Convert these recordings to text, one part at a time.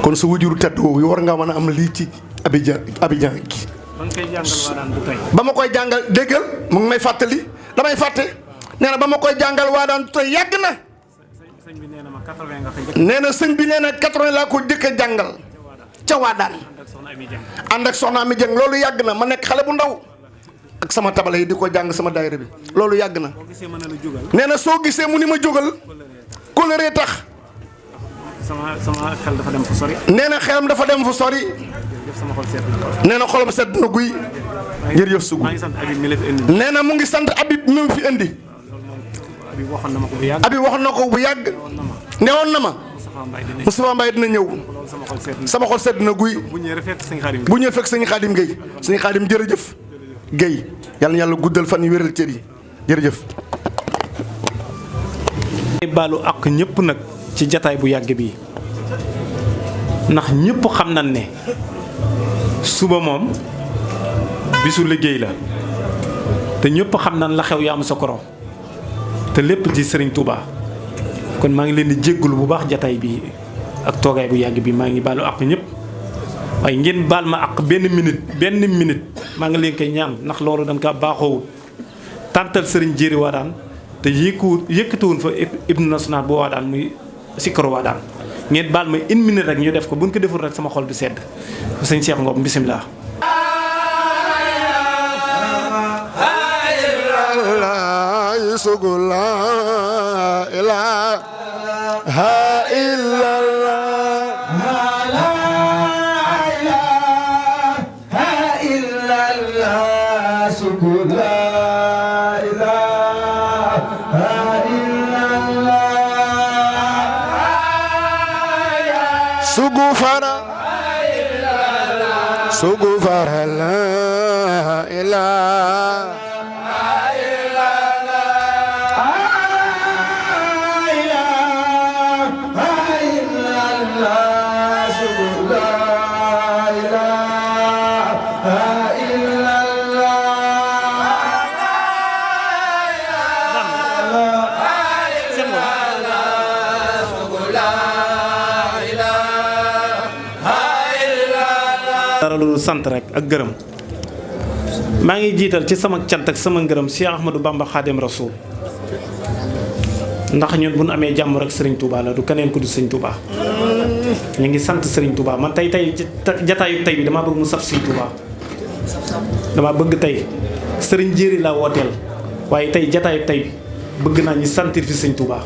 kon su wujuru tedd wi war nga mën a am lii ci Abidjan gi. ba ma koy jàngal déggal mu ngi may fàttali damay fàtte nee na ba ma koy jàngal waa daan tey yàgg na. nee na sëñ bi nee na 80 laa ko jëkk a jàngal ca waa daan ànd ak soxna Ami Dieng loolu yàgg na ma nekk xale bu ndaw ak sama tabale yi di ko jàng sama daayira bi loolu yàgg na. nee na soo gisee mu ni ma jógal kóllëree tax. sama xel dafa dem fu sori. nee na xelam dafa dem fu sori. nee na xolam sedd na guy. jërëjëf Sougou. nee na mu ngi sant Habib mi fi indi. Habib waxoon na ma ko bu yàgg. Habib waxoon na ko bu yàgg. newoon na ma. Moustapha Mbaye dina ñëw. sama xol sedd na guy. bu ñëwee fekk sëñ Xaadim. bu ñëwee fekk sëñ Xaadim Guèye. sëñ Xaadim jërëjëf. Guèye yàlla na yàlla guddal fan yi wéral cër yi jërëjëf. baalu ak ñëpp nag ci jataay bu yàgg bii ndax ñëpp xam nañ ne suba moom bisu liggéey la te ñëpp xam nañ la xew yaa am sa koro te lépp di Serigne Touba kon maa ngi leen di jéggulu bu baax jataay bi ak toogaay bu yàgg bi maa ngi baalu ak ñëpp waaye ngeen baal ma ak benn minute maa ngi leen koy ñaan ndax loolu dañ kaa baaxoowul tàntal Serigne Jéeri Wadaan te yëkkatiwuñ fa hymne national bu Wadaan muy Sikaro Wadaan ngeen baal ma une minute rek ñu def ko buñ ko deful rek sama xol du sedd sëñ Cheikh Ngom bisimilah. Sougou fara la ilaha dara lu sant rek ak gërëm maa ngi jiital ci sama cant ak sama ngërëm Cheikh Ahmadou Bamba Khadim Rasoul ndax ñun bu nu amee jàmm rek Serigne Touba la du keneen ku du Serigne Touba ñu ngi sant Serigne Touba man tey jataayu tey bi damaa bëgg mu saf Serigne Touba damaa bëgg tey Serigne Jéeri laa wooteel waaye tey jataayu tey bëgg naa ñu sentir fi Serigne Touba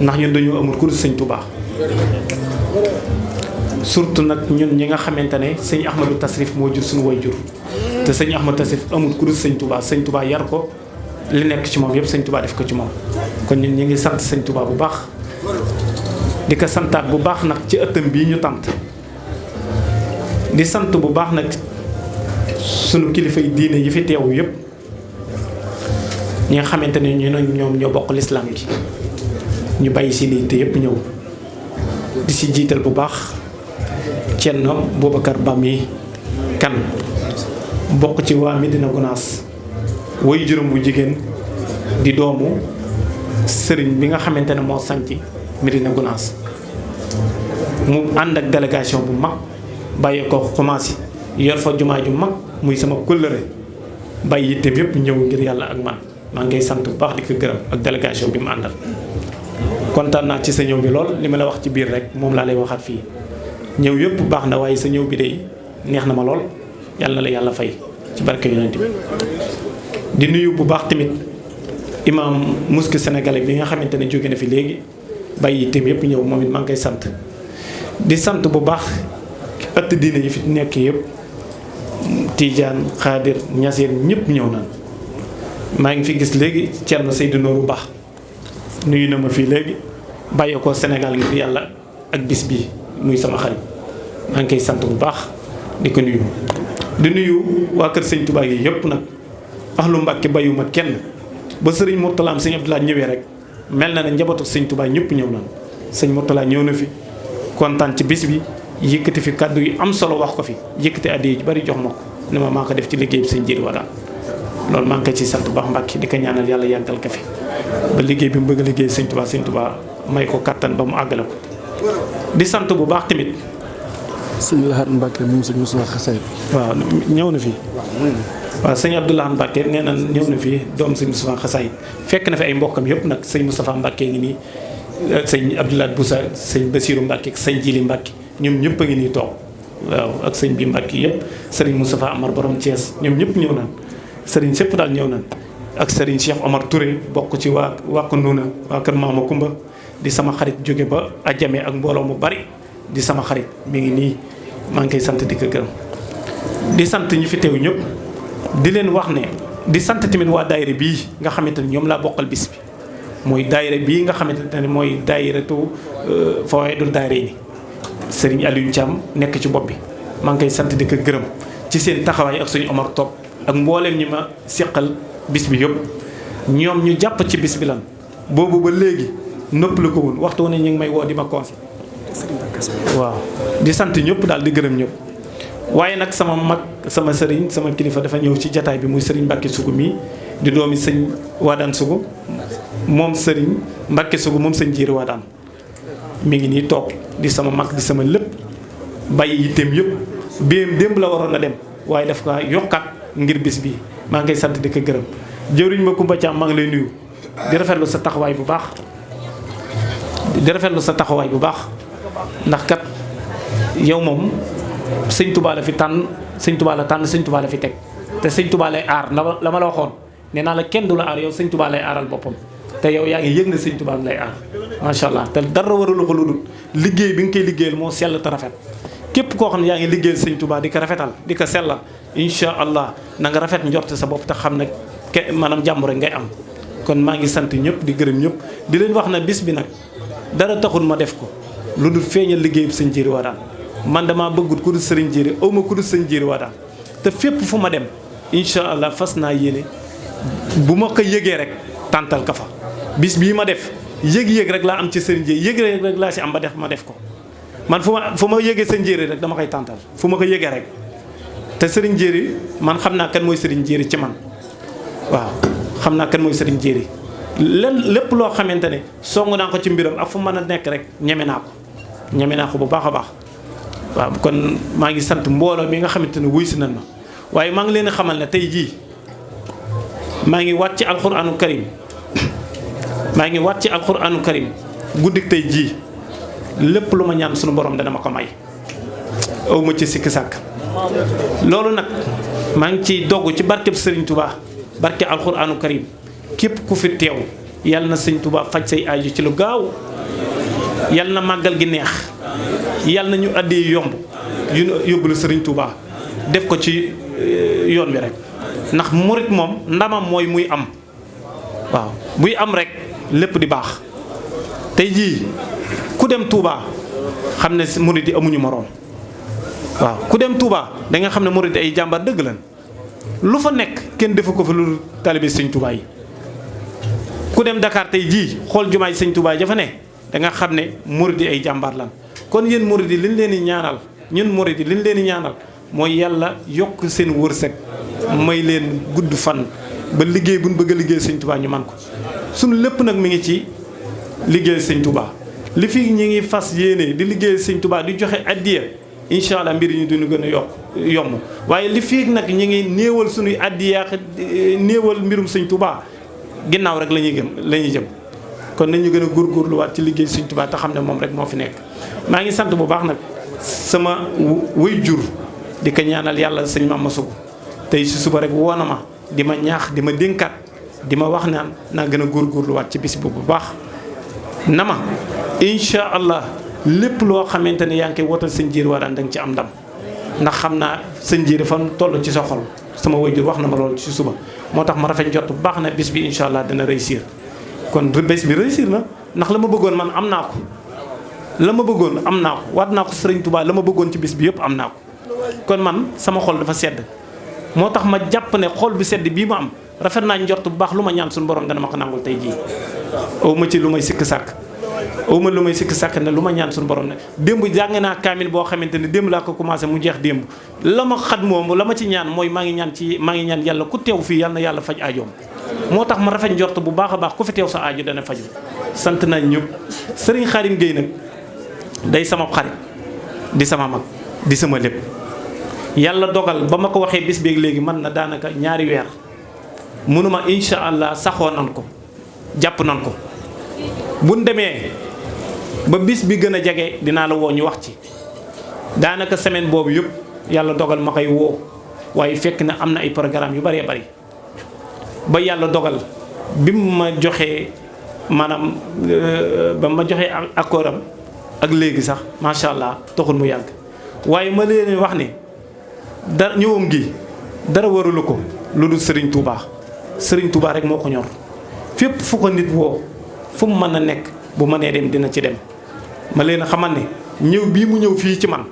ndax ñun dañoo amul ku du Serigne Touba. surtout nag ñun ñi nga xamante ne sëñ Ahmadou Tasrif moo jur suñu way jur te sëñ Ahmadou Tasrif amul ku dul sëñ Touba yar ko li nekk ci moom yëpp sëñ Touba def ko ci moom kon ñun ñu ngi sant sëñ Touba bu baax di ko santaat bu baax nag ci ëttam bii ñu tant di sant bu baax nag sunu kilifa yi diine yi fi teewu yëpp ñi nga xamante ne ñoom ñoo bokk lislaam gi ñu bàyyi si lii te yëpp ñëw di si jiital bu baax Cerno Boubacar Bami kan bokk ci waa Medina Gounass way juróom bu jigéen di doomu sëriñ bi nga xamante ne moo sanc Medina Gounass mu ànd ak délégation bu mag bàyyee ko commencé yor fa jumaa ju mag muy sama kóllëre bàyyi yitteem yëpp ñëw ngir yàlla ak man maa ngay sant bu baax di ko gërëm ak délégation bi mu àndal kontaan naa ci sa ñëw bi lool li ma la wax ci biir rek moom laa lay waxaat fii ñëw yëpp baax na waaye sa ñëw bi de neex na ma lool yàlla na la yàlla fay ci barke yonent bi di nuyu bu baax tamit imam mosquée sénégalais bi nga xamante ne jóge na fi léegi bàyyi itam yëpp ñëw moom it maa ngi koy sant di sant bu baax ëtt diine yi fi nekk yëpp Tidiane Khadir Ñaseen ñëpp ñëw na maa ngi fi gis léegi Thierno Seydou Nourou Ba nuyu na ma fii léegi bàyyi ko Sénégal ngir yàlla ak bis bi muy sama xarit maa ngi koy sant bu baax di ko nuyu di nuyu waa kër sëñ Touba yi yëpp nag ahlu Mbàkke bayuma kenn ba sëriñ Mourtala sëñ Abdoulaye ñëwee rek mel na ne njabootu sëñ Touba ñëpp ñëw nañ sëñ Mourtala ñëw na fi kontaan ci bis bi yëkkati fi kàddu yi am solo wax ko fi yëkkati addi yi bari jox ma ko ne ma maa ko def ci liggéey bi sëñ Jiiri Wadaan loolu maa ngi koy ci sant bu baax Mbàkke di ko ñaanal yàlla yàggal ko fi ba liggéey bi mu bëgg a liggéey sëñ Tuubaa may ko kattan ba mu àggale ko di sant bu baax tamit sëñ Lahad Mbacke moom sëñ Moussa Xasaay. waaw ñëw na fii waaw sëñ Abdoulaye Mbacke nee na ñëw na fii doom sëñ Moussa Xasaay fekk na fi ay mbokkam yëpp nag sëñ Moustapha Mbacke ngi nii ak sëñ Abdoulaye Boussa sëñ Bassirou Mbacke ak sëñ Jili Mbacke ñoom ñëpp a ngi nii toog waaw ak sëñ bi Mbacke yëpp sëriñ Moustapha Amar borom Thiès ñoom ñëpp ñëw nañ sëriñ sëpp daal ñëw nañ ak sëriñ Cheikh Omar Touré bokk ci waa Koundouna waa kër Maama Kumba di sama xarit jóge ba Adjamé ak mbooloo mu bari di sama xarit mi ngi nii maa ngi koy sant di ko gërëm di sant ñi fi teew ñëpp di leen wax ne di sant tamit waa daayira bii nga xamante ni ñoom laa bokkal bis bi mooy daayira bii nga xamante ne mooy daayiratu Fawaidul Daarayni Serigne Aliou Thiam nekk ci bopp bi maa ngi koy sant di ko gërëm ci seen taxawaay ak suñu Omar Top ak mbooleem ñi ma seqal bis bi yëpp ñoom ñu jàpp ci bis bi lan boobu ba léegi nëpp la ko woon waxtu wu ne ñu ngi may woo di ma conseil waaw di sant ñëpp daal di gërëm ñëpp waaye nag sama mag sama sëriñ sama kilifa dafa ñëw ci jataay bi muy sëriñ Mbacke Sougou mii di doomi sëñ Wadaan Sougou moom sëriñ Mbacke Sougou moom sëñ Jiiri Wadaan mi ngi nii toog di sama mag di sama lépp bàyyi yitteem yëpp démb la waroon a dem waaye daf ko yokkaat ngir bis bii maa ngi koy sant di ko gërëm jëwriñ ma Kumba Caam maa ngi lay nuyu di rafetlu sa taxawaay bu baax ndax kat yow moom sëñ Touba la fi tànn sëñ Touba la tànn sëñ Touba la fi teg te sëñ Touba lay aar la ma la waxoon nee naa la kenn du la aar yow sëñ Touba lay aaral boppam te yow yaa ngi yëg na sëñ Touba lay aar macha allah te dara waralu ko lu dul liggéey bi nga koy liggéeyal moo sell te rafet képp koo xam ne yaa ngi liggéeyal sëñ Touba di ko rafetal di ko sellal incha allah na nga rafet njort sa bopp te xam ne maanaam jàmm rek ngay am kon maa ngi sant ñëpp di gërëm ñëpp di leen wax na bis bi nag dara taxul ma def ko lu dul feeñal liggéeyub sëñ Jiiri Wadaan man damaa bëggut ku dul sëriñ Jiiri aw ma ku dul sëñ Jiiri Wadaan te fépp fu ma dem incha allah fas naa yéene bu ma ko yëgee rek tàntal ka fa bis bii ma def yëg-yëg rek laa am ci sëriñ Jiiri yëg rek laa si am ba def ma def ko man fu ma yëgee sëñ Jiiri rek dama koy tàntal fu ma ko yëgee rek te sëriñ Jiiri man xam naa kan mooy sëriñ Jiiri ci man waaw xam naa kan mooy sëriñ Jiiri lépp loo xamante ne song naa ko ci mbiram ak fu mën a nekk rek ñeme naa ko bu baax a baax waaw kon maa ngi sant mbooloo mi nga xamante ne wuy si nan ma waaye maa ngi leen xamal ne tey jii maa ngi wàcc ci alxuraanu karim guddik tey jii lépp lu ma ñaan sunu borom dana ma ko may aw ma ci sikki sàkk loolu nag maa ngi ciy dogg ci barkeb Sëriñ Touba barke alxuraanu karim képp ku fi teew yal na sëñ Touba faj say aaju ci lu gaaw yal na màggal gi neex yal na ñu àddee yomb yóbbu la sëriñ Touba def ko ci yoon bi rek ndax murit moom ndamam mooy muy am waaw buy am rek lépp di baax tey jii ku dem Touba xam ne murit yi amuñu moroom waaw ku dem Touba da nga xam ne murit ay jàmbar dëgg lan lu fa nekk kenn defu ko fa lu taalibe sëñ Touba yi ku dem Dakar tey jii xool jumaay sëñ Touba ja fa ne da nga xam ne murid yi ay jàmbaar lan kon yéen murid yi liñ leen di ñaanal ñun murid yi liñ leen di ñaanal mooy yàlla yokk seen wërsëg may leen gudd fan ba liggéey buñ bëgg a liggéey sëñ Touba ñu man ko suñu lépp nag mi ngi ci liggéey sëñ Touba li fi ñi ngi fas yéene di liggéey sëñ Touba di joxe addiya incha allah mbir ñu duñu gën a yomb waaye li fii nag ñi ngi néewal suñuy addiya néewal mbirum sëñ Touba ginnaaw rek la ñuy jëm kon nañu gën a góorgóorluwaat ci liggéey sëñ Touba te xam ne moom rek moo fi nekk maa ngi sant bu baax nag sama way jur di ko ñaanal yàlla sëñ Mama Sougou tey si suba rek woona ma di ma ñaax di ma dénkaat di ma wax naan naa gën a góorgóorluwaat ci bis bu baax na ma incha allah lépp loo xamante ne yaa ngi koy wotal sëñ Jiiri Wadaan da nga ci am ndam ndax xam naa sëñ Jiiri fan toll ci sa xol sama way jur wax na ma loolu ci suba moo tax ma rafet jot bu baax na bis bi incha allah dina réussir kon bés bi réussir na ndax la ma bëggoon man am naa ko waat naa ko Sëriñ Touba la ma bëggoon ci bis bi yëpp am naa ko kon man sama xol dafa sedd moo tax ma jàpp ne xol bi sedd bii ma am rafet naa njort bu baax lu ma ñaan suñu borom dana ma ko nangul tey jii aw ma ci lu may sikk sàkk awma lu may sikk sàkk ne lu ma ñaan suñu borom ne démb jàng naa kaamil boo xamante ne démb laa ko commencé mu jeex démb la ma xat moom la ma ci ñaan mooy maa ngi ñaan yàlla ku teew fii yàlla na yàlla faj aajoom moo tax ma rafet njort bu baax a baax ku fi teew sa aajo dana faju sant nañ ñëpp sëriñ Xaadim Gueye nag day sama xarit di sama mag di sama lépp yàlla dogal ba ma ko waxee bis beeg léegi man na daanaka ñaari weer mënuma incha allah saxoo nan ko jàpp nan ko buñ demee ba bis bi gën a jege dinaa la woo ñu wax ci daanaka semaine boobu yëpp yàlla dogal ma koy woo waaye fekk na am na ay programme yu bëree bëri ba yàlla dogal bi mu ma joxee maanaam ba ma joxee accord am ak léegi sax macha allah taxul mu yàgg waaye ma leen wax ne dara ñëwam gi dara warulu ko lu dul Serigne Touba Serigne Touba rek moo ko ñor fépp fu ko nit woo fu mu mën a nekk bu mënee dem dina ci dem ma leen a xamal ne ñëw bii mu ñëw fii ci man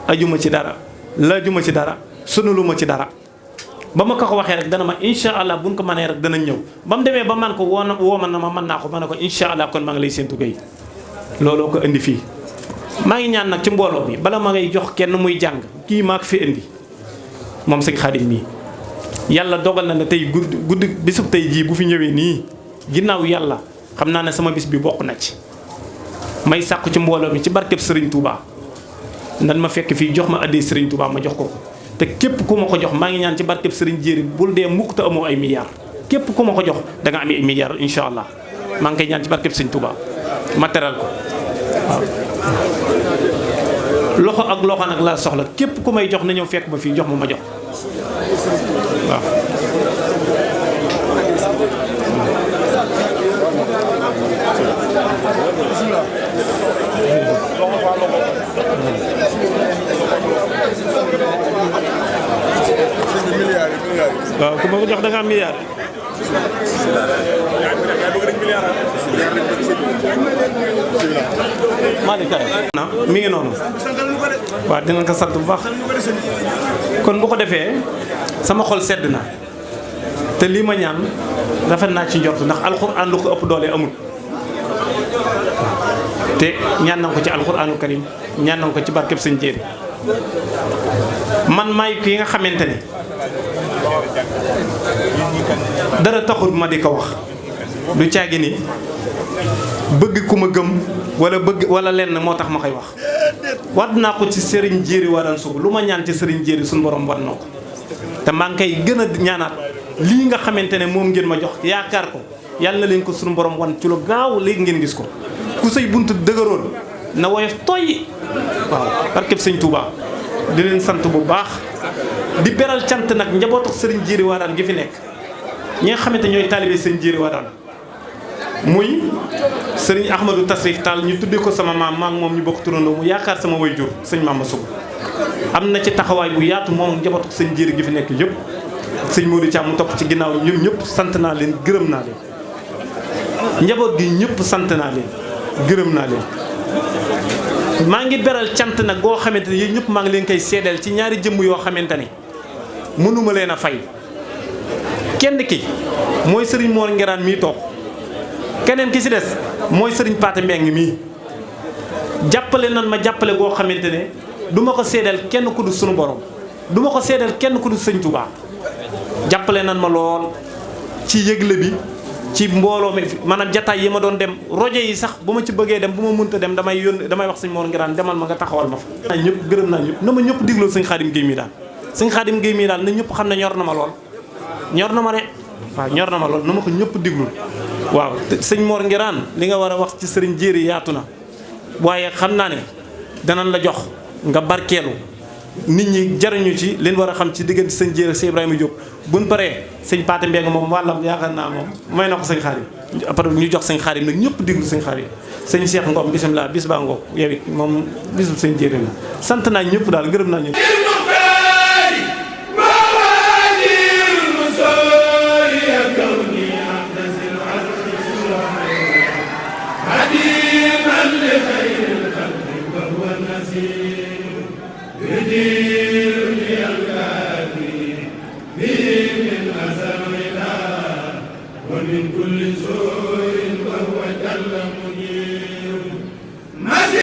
ajuma ci dara laajuma ci dara sonaluma ci dara ba ma ko waxee rek dana ma incha allah buñ ko mënee rek danañ ñëw ba mu demee ba man ko woo ma na ma mën naa ko ma ne ko incha allah kon maa ngi lay séntu Gueye looloo ko indi fii maa ngi ñaan nag ci mbooloo bi bala ma ngay jox kenn muy jàng kii maa ko fi indi moom sëñ Xaadim mii yàlla dogal na ne tey guddi bisub tey jii bu fi ñëwee nii ginnaaw yàlla xam naa ne sama bis bi bokk na ci may sàkku ci mbooloo mi ci barkeb Serigne Touba nan ma fekk fii jox ma addee Serigne Touba ma jox ko te képp ku ma ko jox maa ngi ñaan ci barkeb Serigne Jéeri bul dee mukk te amoo ay milliards képp ku ma ko jox da nga am ay milliards incha allah maa ngi koy ñaan ci barkeb Serigne Touba ma teral ko waaw. loxo ak loxo nag laa soxla képp ku may jox na ñëw fekk ma fii jox ma jox waaw. waaw ku ma ko jox da nga am milliard. mi ngi noonu. waaw dinañ ko sant bu baax. kon bu ko defee sama xol sedd na te lii ma ñaan rafet naa ci njort ndax alxuraan lu ko ëpp doole amul. te ñaan nañ ko ci alxuraanu karim ñaan nañ ko ci barkeb sëñ Jéeri man maay ki nga xamante ne dara taxul ma di ko wax du caagi ni bëgg ku ma gëm wala lenn moo tax ma koy wax wat naa ko ci sëriñ Jéeri waran sugu lu ma ñaan ci sëriñ Jéeri suñu borom wat na ko te maa ngi koy gën a ñaanaat lii nga xamante ne moom ngeen ma jox yaakaar ko yàlla na leen ko suñu borom wan ci lu gaaw léegi ngeen gis ko ku say bunt dëgëroon na woyof toy waaw barkeb sëñ Touba di leen sant bu baax di beral cant nag njabootu sëriñ Jéeri Wadane gi fi nekk ñi nga xamante ñooy taalibe sëriñ Jéeri Wadane muy sëriñ Ahmadou Tasrif Tall ñu tuddee ko sama maam moom ñu bokk turandoo mu yaakaar sama waajur sëñ Mama Sougou am na ci taxawaay bu yaatu moom njabootu sëñ Jéeri gi fi nekk yëpp sëñ Modou Thiam mu topp ci ginnaaw ñoom ñëpp sant naa leen gërëm naa leen njaboot gi ñëpp sant naa leen gërëm naa leen maa ngi beral cant nag goo xamante ne yéen ñëpp maa ngi leen koy seedeel ci ñaari jëmm yoo xamante ne mënuma leen a fay kenn ki mooy sëriñ Mor Ngeraan mii toog keneen ki si des mooy sëriñ Paate Mbeng mii jàppale nan ma jàppale goo xamante ne du ma ko seedeel kenn ku du sunu borom du ma ko seedeel kenn ku du sëñ Touba jàppale nan ma lool ci yëgle bi ci mbooloo mi maanaam jataay yi ma doon dem rojo yi sax bu ma ci bëggee dem bu ma mënta dem damay wax sëñ Mor Ngiraan demal ma nga taxawal ma fa. ñëpp gërëm naa ñëpp na ma ñëpp digloo sëñ Xaadim Gueye mii daal sëñ Xaadim Gueye mii daal na ñëpp xam ne ñor na ma lool ñor na ma de waaw ñor na ma lool na ma ko ñëpp diglul waaw sëñ Mor Ngiraan li nga war a wax ci sëriñ Jéeri yaatu na waaye xam naa ne danañ la jox nga barkeelu nit ñi jariñu ci leen war a xam ci diggante sëñ Jéeri ak sëñ Ibrahima Diop buñ paree sëñ Paate Mbeng moom wàllam yaakaar naa moom may na ko sëñ Xaadim après ñu jox sëñ Xaadim nag ñëpp diglu sëñ Xaadim sëñ Cheikh Ngom bisimilah bis baa ngoog yow it moom bisul sëñ Jéeri la sant naa ñëpp daal gërëm naa ñëpp Di